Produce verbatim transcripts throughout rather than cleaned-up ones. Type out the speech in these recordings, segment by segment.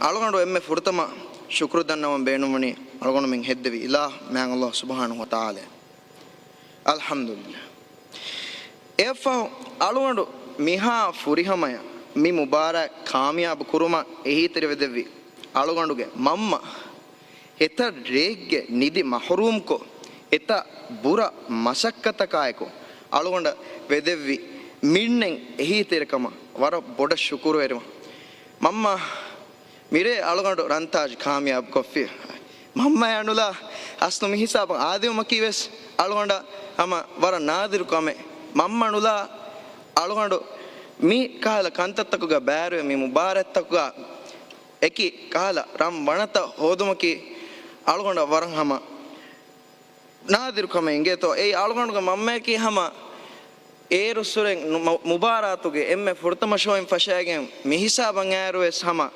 އަޅުގަނޑު އެންމެ ފުރަތަމަ ޝުކުރު ދަންނަވަން ބޭނުންވަނީ އަޅުގަނޑުމެން ހެއްދެވި އިލާހް މާތް ﷲ ސުބްޙާނަހޫ ވަތަޢާލާ. އަލްޙަމްދުލިއްލާހް. އެއަށްފަހު އަޅުގަނޑު މިހާ ފުރިހަމަޔަށް މި މުބާރާތް ކާމިޔާބު ކުރުމަށް އެހީތެރިވެދެއްވި އަޅުގަނޑުގެ މަންމަ، އެތައް ރެއެއްގެ ނިދި މަޙްރޫމްކޮށް، އެތައް ބުރަ މަސައްކަތަކާއެކު އަޅުގަނޑަށް ވެދެއްވި މިންނެއް އެހީތެރިކަމަށް ވަރަށް ބޮޑަށް ޝުކުރުވެރިވަން. މަންމަ، މިރޭ އަޅުގަނޑު ރަންތާޖު ކާމިޔާބު ކޮށްފި. މަންމަޔާ ނުލާ އަސްލު މި ހިސާބަށް އާދެވުމަކީ ވެސް އަޅުގަނޑަށް ހަމަ ވަރަށް ނާދިރު ކަމެއް. މަންމަ ނުލާ އަޅުގަނޑު މި ކަހަލަ ކަންތައްތަކުގަ ބައިވެރިވެ މި މުބާރާތްތަކުގަ އެކި ކަހަލަ ރަން ވަނަތައް ހޯދުމަކީ އަޅުގަނޑަށް ވަރަށް ހަމަ ނާދިރު ކަމެއް އިނގޭތޯ. އެއީ އަޅުގަނޑުގެ މަންމަޔަކީ ހަމަ އޭރުއްސުރެން ނު-، މަ-، މުބާރާތުގެ އެންމެ ފުރަތަމަ ޝޯއިން ފަށައިގެން މިހިސާބަށް އައިއިރު ވެސް ހަމަ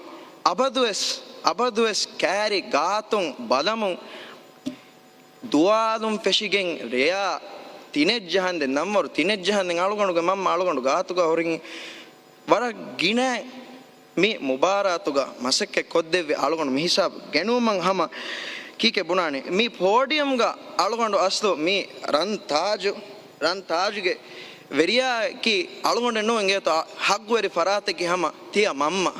އަބަދުވެސް، އަބަދުވެސް ކައިރި ގާތުން ބަލަމުން ދުވާލުން ފެށިގެން ރެޔާ ތިނެއް ޖަހަންދެން، ނަންވަރު ތިނެއް ޖަހަންދެން އަޅުގަނޑުގެ މަންމަ އަޅުގަނޑު ގާތުގަ ހުރި ވަރަށް ގިނަ މި މުބާރާތުގަ މަސައްކަތް ކޮށްދެއްވި އަޅުގަނޑު މިހިސާބު ގެނުވުމަށް ހަމަ ކީކޭ ބުނާނީ؟ މި ޕޯޑިއަމްގަ އަޅުގަނޑު އަސްލު މި ރަން ތާޖު، ރަން ތާޖުގެ ވެރިޔާއަކީ އަޅުގަނޑެއް ނޫން އިނގޭތޯ، އަ-، ހައްގުވެރި ފަރާތަކީ ހަމަ ތިޔަ މަންމަ.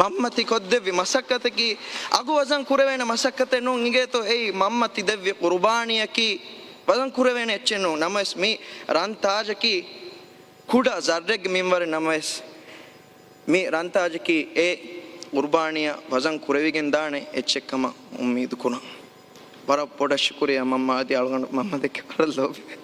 މަންމަ ތި ކޮށްދެއްވި މަސައްކަތަކީ އަގު ވަޒަން ކުރެވޭނެ މަސައްކަތެއް ނޫން އިނގޭތޯ، އެއީ މަންމަ ތި ދެއްވި ޤުރުބާނީއަކީ ވަޒަން ކުރެވޭނެ އެއްޗެއް ނޫން. ނަމަވެސް މި ރަން ތާޖަކީ ކުޑަ ޒައްރެއްގެ މިންވަރެއް ނަމަވެސް، މި ރަންތާޖަކީ އެ ޤުރުބާނީއަށް ވަޒަން ކުރެވިގެން ދާނެ އެއްޗެއް ކަމަށް އުއްމީދު ކުރަން. ވަރަށް ބޮޑަށް ޝުކުރިއްޔާ މަންމަ، އަދި އަޅުގަނޑު މަންމަ ދެކެ ވަރަށް ލޯބިވޭ.